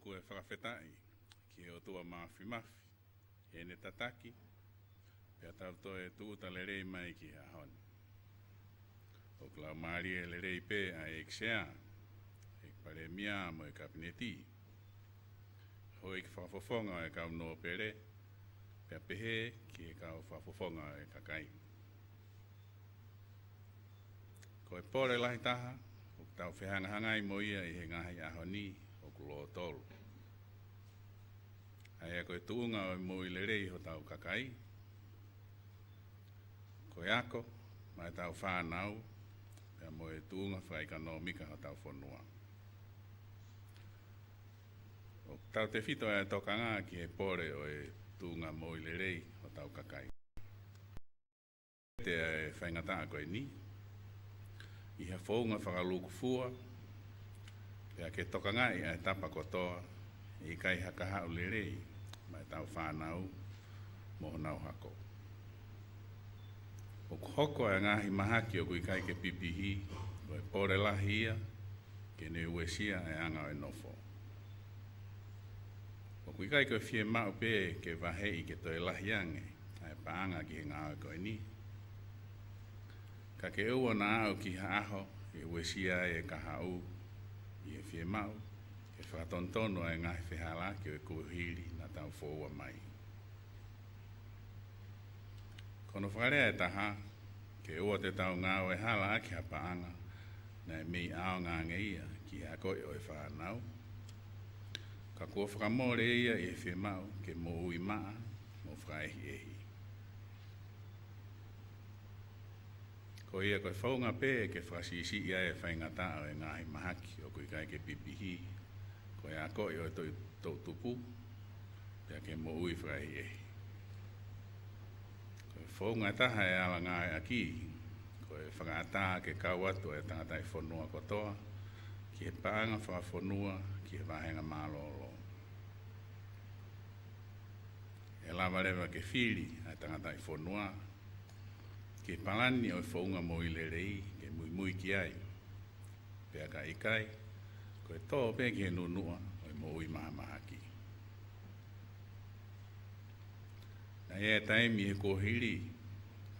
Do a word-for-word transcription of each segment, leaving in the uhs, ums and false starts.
ʻOku ou fakafetaʻi ki he ʻOtua Māfimafi, heʻene tataki, pea tau toe tūʻuta lelei mai ki he ʻaho ni. ʻOku laumālie lelei pē ʻa e ʻEiki Sea, ʻEiki Palēmia mo e Kapineti, houʻeiki fakafofonga ʻo e kau nōpele, pea pehē ki he kau fakafofonga ʻo e kakai. Ko e pole lahi taha ʻoku tau fehangahangai mo ia ʻi he ngaahi ʻaho ni ʻoku lōtolu. ʻA ia ko e tuʻunga ʻo e moʻui lelei hotau kakai, ko e ako maʻa ʻetau fānau, pea mo e tuʻunga fakaʻekonōmika hotau fonua. ʻOku tautefito ʻa e tokanga ki he pole ʻo e tuʻunga moʻui lelei hotau kakai. Te ʻa e faingataʻa ko eni ʻi ha founga fakalūkufua, pea ke tokangaʻi ʻa e tapa kotoa ʻe ʻikai ha kahaʻu lelei maʻa ʻetau fānau mo honau hako. ʻOku hoko ʻa e ngaahi mahaki ʻoku ʻikai ke pipihi ko e pole lahi ia ke ne uesia ʻa e anga ʻo e nofo. ʻOku ʻikai ko e fiemaʻu pē ke vaheʻi ke toe lahi ange ʻa e paʻanga ki he ngāue ko eni, ka ke ʻoua naʻa aʻu ki ha ʻaho ʻe uesia ai e kahaʻu ʻi he fiemaʻu ke fakatonutonu ʻa e ngaahi fehālaaki ʻo e kuohili naʻa tau foua mai. Ko hono fakalea ʻe taha, ke ʻoua te tau ngāue hala ʻaki ha paʻanga naʻe mei ʻaonga ange ia ki he akoʻi ʻo e fānau, ka kuo fakamole ia ʻi he fiemaʻu ke moʻui maʻa mo fakaʻehiʻehi. Ko ia ko e founga pē ke fakasiʻisiʻi ai e faingataʻa ʻo e ngaahi mahaki ʻoku ʻikai ke pipihi, ko e akoʻi ʻo e toʻu, toʻu tupu, pea ke moʻui fakaʻehiʻehi. Ko e founga ʻe taha ʻe ala ngāueʻaki, ko e fakaʻatā ke kau atu ʻa e tangataʻi fonua kotoa ki he paʻanga fakafonua ki he vāhenga mālōlō. ʻE lava leva ke fili ʻa e tangataʻi fonua ki he palani ʻo e founga moʻui lelei ke muimui ki ai, pea ka ʻikai, ko e tō pē ki he nunuʻa ʻo e moʻui mahamahaki. Naʻe ʻi ai e taimi he kuohili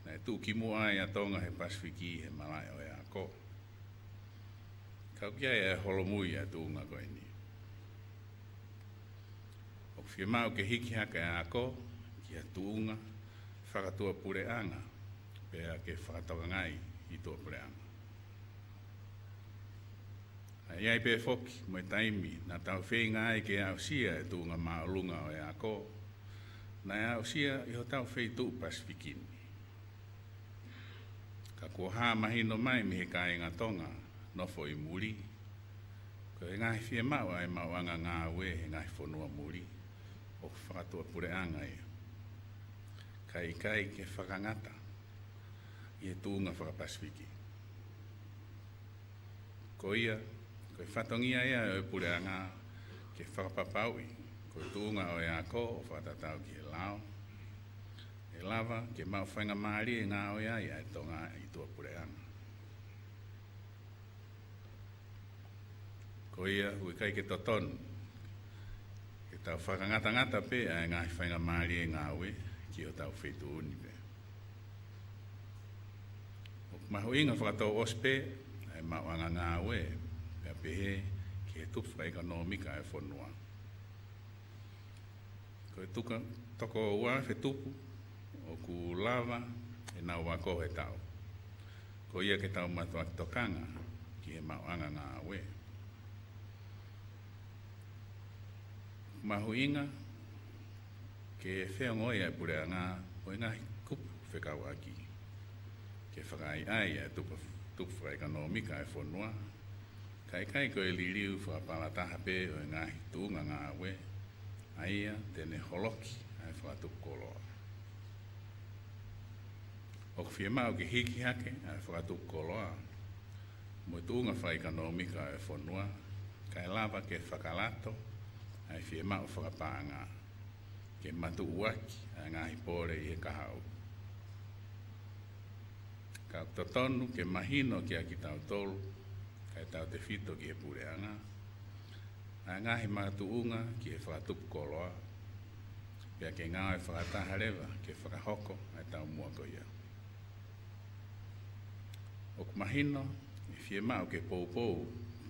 naʻe tuʻu kimuʻa ai ʻa Tonga he Pasifiki he malaʻe ʻo e ako. Ka ʻoku ʻi ai e holomui ʻa e tuʻunga ko eni. ʻOku fiemaʻu ke hiki hake ʻa e ako ki ha tuʻunga fakatuʻapuleʻanga, pea ke fakatokangaʻi ʻi tuʻapuleʻanga. ʻA ia ʻe ʻi ai pē foki mo e taimi naʻa tau feinga ai ke aʻusia e tuʻunga māʻolunga ʻo e ako naʻe aʻusia ʻi hotau feituʻu Pasifiki ni. Ka kuo hā mahino mai mei he kāinga Tonga nofo ʻi muli, ko e ngaahi fiemaʻu ʻa e maʻuʻanga ngāue he ngaahi fonua muli ʻoku fakatuʻapuleʻanga ia, kae ʻikai ke fakangata ʻi he tuʻunga fakapasifiki. Ko ia, ko e fatongia ia ʻo e puleʻanga ke fakapapauʻi ko e tuʻunga ʻo e ako ʻo fakatatau ki he lao, ʻe lava ke maʻu faingamālie ngāue ai ʻa e Tonga ʻi tuʻapuleʻanga. Ko ia, ʻoku ʻikai ke totonu ke tau fakangatangata pē ʻa e ngaahi faingamālie ngāue ki hotau feituʻu ni pē. ʻOku mahuʻinga fakatouʻosi pē ʻa e maʻuʻanga ngāue, pea pehē ki he tupu fakaʻekonōmika ʻa e fonua. Ko e tuka, toko ua afe tupu ʻoku lava ʻenau ako he taʻu. Ko ia ke tau mātuʻaki tokanga ki he maʻuʻanga ngāue. Mahuʻinga ke feongoʻi ʻa e puleʻanga mo e ngaahi kupu fekauʻaki ke fakaʻaiʻai ʻa e tupu, tupu fakaʻekonōmika ʻa e fonua, kae ʻikai ko e liliu fakapalataha pē ʻo e ngaahi tuʻunga ngāue, ʻa ia te ne holoki ʻa e fakatupu koloa. ʻOku fiemaʻu ke hiki hake ʻa e fakatupu koloa mo e tuʻunga fakaʻekonōmika ʻa e fonua, kae lava ke fakalato ʻa e fiemaʻu fakapaʻanga ke matuʻuaki ʻa e ngaahi pole ʻi he kahaʻu. Ka ʻoku totonu ke mahino kiate kitautolu, kae tautefito ki he puleʻanga, ʻa e ngaahi makatuʻunga ki he fakatupu koloa, pea ke ngāue fakataha leva ke fakahoko ʻa e taumuʻa ko ia. ʻOku mahino ʻe fiemaʻu ke poupou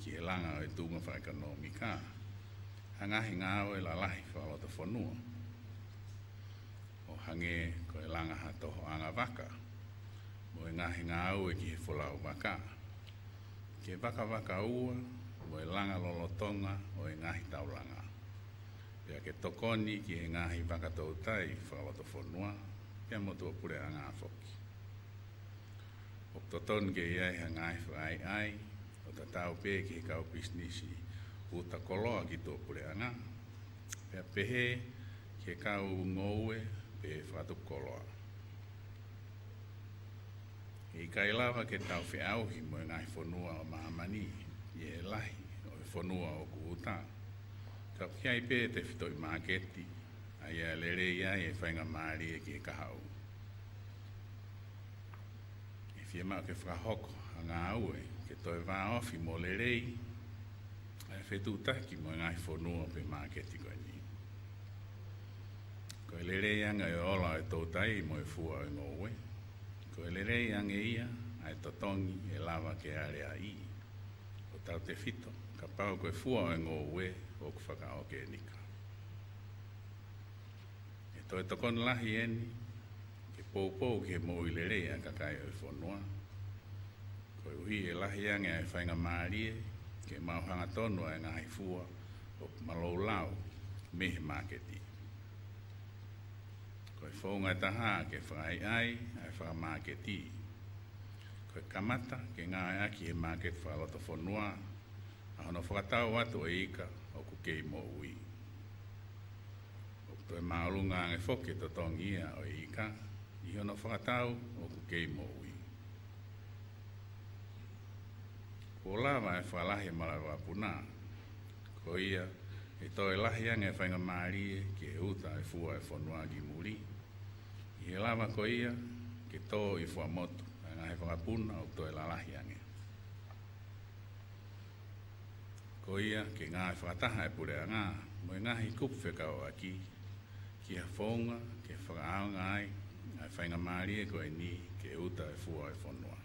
ki he langa ʻo e tuʻunga fakaʻekonōmika ʻa e ngaahi ngāue lalahi fakalotofonua, ʻo hangē ko e langa ha tohoʻanga vaka mo e ngaahi ngāue ki he folau vaka, ke vakavakaua mo e langa lolotonga ʻo e ngaahi taulanga, pea ke tokoni ki he ngaahi vaka toutai fakalotofonua pea mo tuʻapuleʻanga foki. ʻOku totonu ke ʻi ai ha ngaahi fakaʻaiʻai ʻo tatau pē ki he kau pisinisi uta koloa ki tuʻapuleʻanga, pea pehē ki he kau ngoue pe fakatupu koloa. ʻE ʻikai lava ke tau feʻauhi mo e ngaahi fonua ʻo māmani ʻi he lahi ʻo e fonua ʻoku uta, ka ʻoku ʻi ai pē tefitoʻi māketi ʻa ia ʻe lelei ai e faingamālie ki he kahaʻu. ʻE fiemaʻu ke fakahoko ha ngāue ke toe vāofi mo lelei ʻa e fetuʻutaki mo e ngaahi fonua pe māketi ko eni. Ko e lelei ange ʻo e ola ʻo e toutai mo e fua ʻo e ngoue, ko e lelei ange ia ʻa e totongi ʻe lava ke aleaʻi ʻo tautefito kapau ko e fua ʻo e ngoue ʻoku fakaʻokenika. ʻE toe tokoni lahi eni ke poupou ki he moʻui lelei ʻa e kakai ʻo e fonua, koeʻuhi ʻe lahi ange ʻa e faingamālie ke mau hangatonu ʻa e ngaahi fua ʻoku malou lau mei he māketi. Ko e founga ʻe taha ke fakaʻaiʻai ʻa e fakamāketi, ko e kamata ke ngāueʻaki he māketi fakalotofonua ʻa hono fakatau atu ʻo e ika ʻoku kei moʻui. ʻOku toe māʻolunga ange foki e totongi ia ʻo e ika ʻi hono fakatau ʻoku kei moʻui. Kuo lava e fakalahi e malaʻe vakapuna, ko ia ʻe toe lahi ange e faingamālie ki he uta e fua e fonua ki muli, ʻi he lava ko ia ke tō ʻi fuamotu ʻa e ngaahi vakapuna ʻoku toe lalahi ange. Ko ia ke ngāue fakataha e puleʻanga mo e ngaahi kupu fekauʻaki ki ha founga ke fakaʻaonga ai ʻa e faingamālie ko eni ke uta e fua e fonua.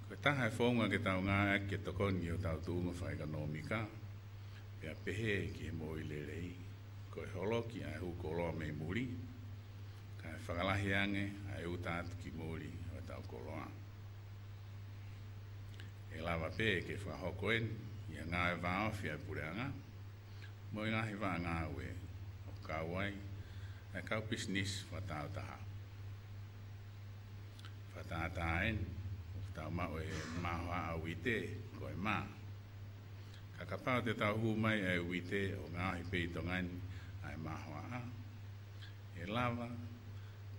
Ko e taha e founga ke tau ngāueʻaki ke tokoni ki hotau tuʻunga fakaʻekonōmika, pea pehē ki he moʻui lelei, ko e holoki ʻa e hū koloa mei muli, kae fakalahi ange ʻa e uta atu ki muli ʻo ʻetau koloa. ʻE lava pē ke fakahoko eni ʻi ha ngāue vāofi ʻa e puleʻanga mo e ngaahi vaʻa ngāue, ʻo kau ai ʻa e kau pisinisi fakatāutaha. Fakatātā eni ʻoku tau maʻu e mahoaʻa uite ko e mā. Ka kapau te tau hū mai ʻa e uite ʻo ngaohi pē ʻi Tonga ni ʻa e mahoaʻa, ʻe lava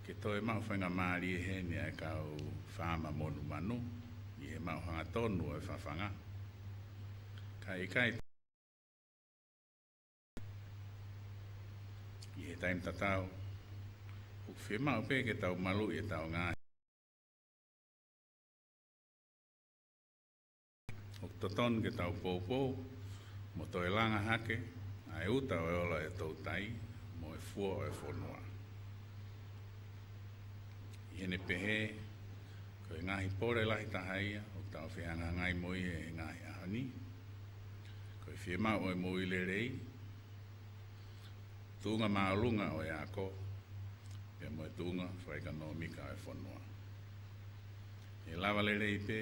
ke toe maʻu faingamālie heni ʻa e kau faama monumanu ʻi he maʻu hangatonu ʻo e fafanga. Ka ʻikai ʻi he taimi tatau, ʻoku fiemaʻu pē ke tau maluʻi ʻetau ngaahi. ʻOku totonu ke tau poupou mo toe langa hake ʻa e uta ʻo e ola ʻo e toutai mo e fua ʻo e fonua. ʻI heʻene pehē, ko e ngaahi pole lahi taha ia ʻoku tau fehangahangai mo ia he ngaahi ʻaho ni. Ko e fiemaʻu ʻo e moʻui lelei, tuʻunga māʻolunga ʻo e ako, pea mo e tuʻunga fakaʻekonōmika ʻo e fonua. ʻE lava lelei pē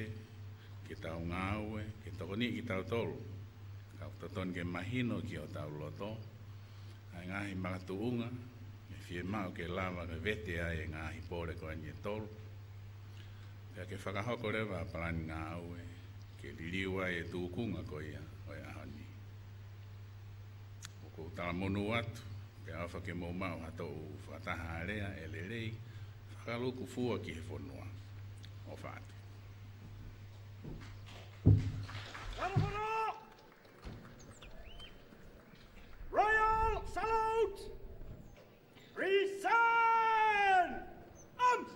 ke tau ngāue ke tokoniʻi kitautolu, ka ʻoku totonu ke mahino ki hotau loto ʻa e ngaahi makatuʻunga ʻe fiemaʻu ke lava ke vete ai e ngaahi pole ko eni ʻe tolu, pea ke fakahoko leva ʻa e palani ngāue ke liliu ai e tūkunga ko ia ʻo e ʻaho ni. ʻOku ou talamonū atu, pea ʻofa ke mou maʻu ha toʻu fakataha alea ʻe lelei, fakalūkufua ki he fonua. ʻOfa atu. Royal salute! Present! Arms!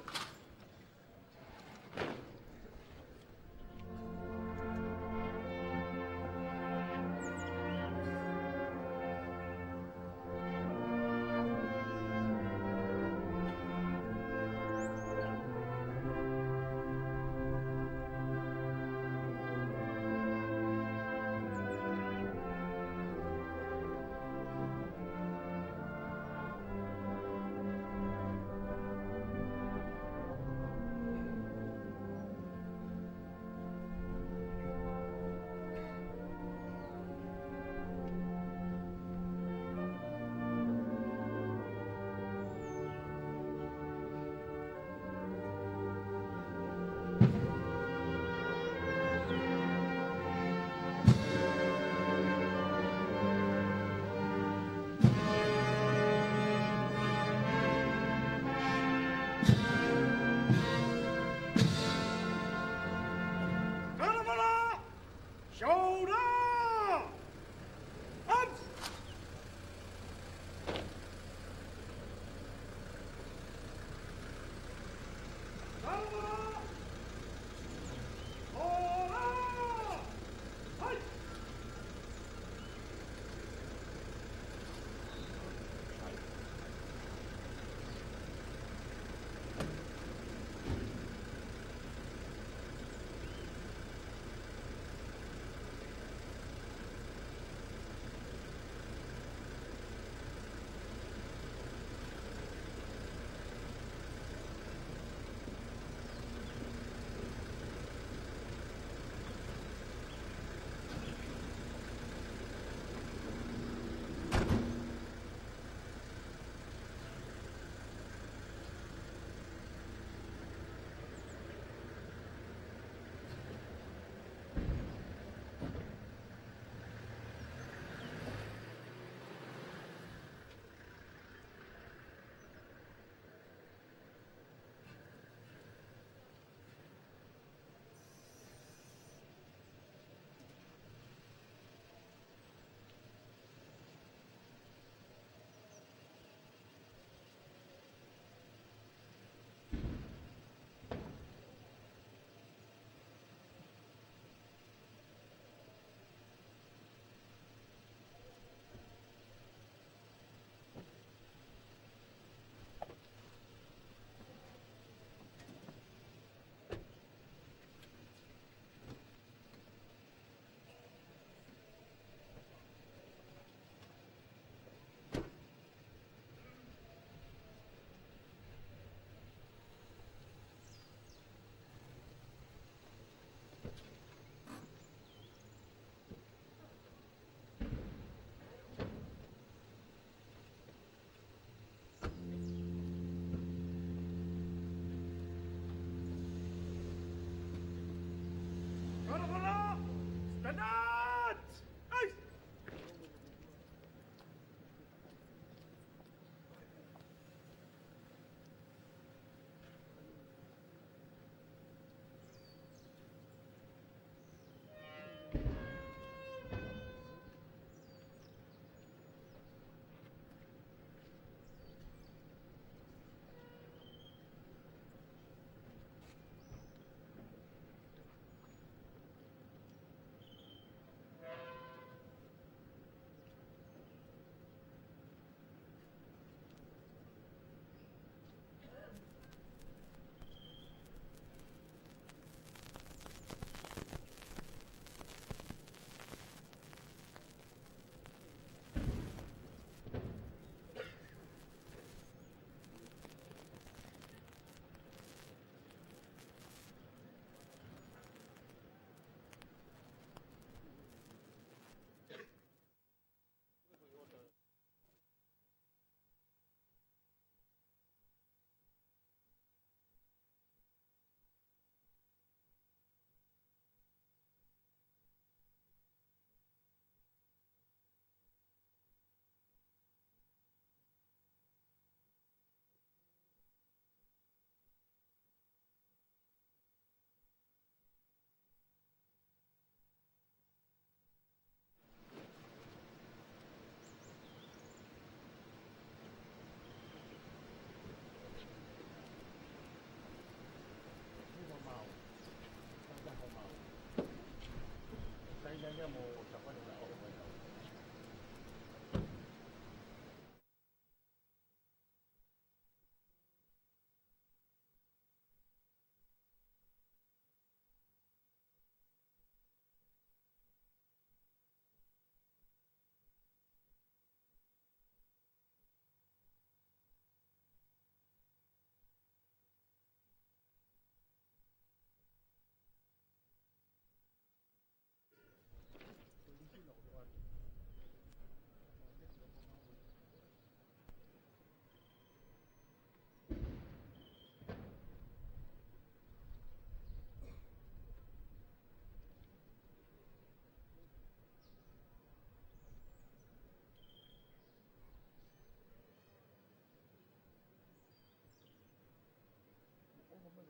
Ko e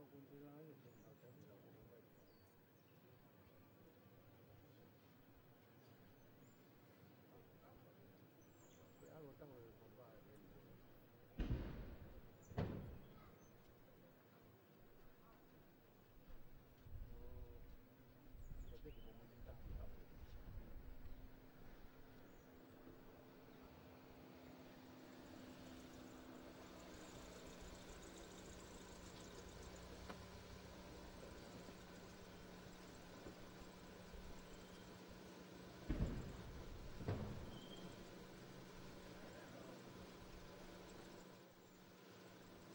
ʻalu ʻo taku e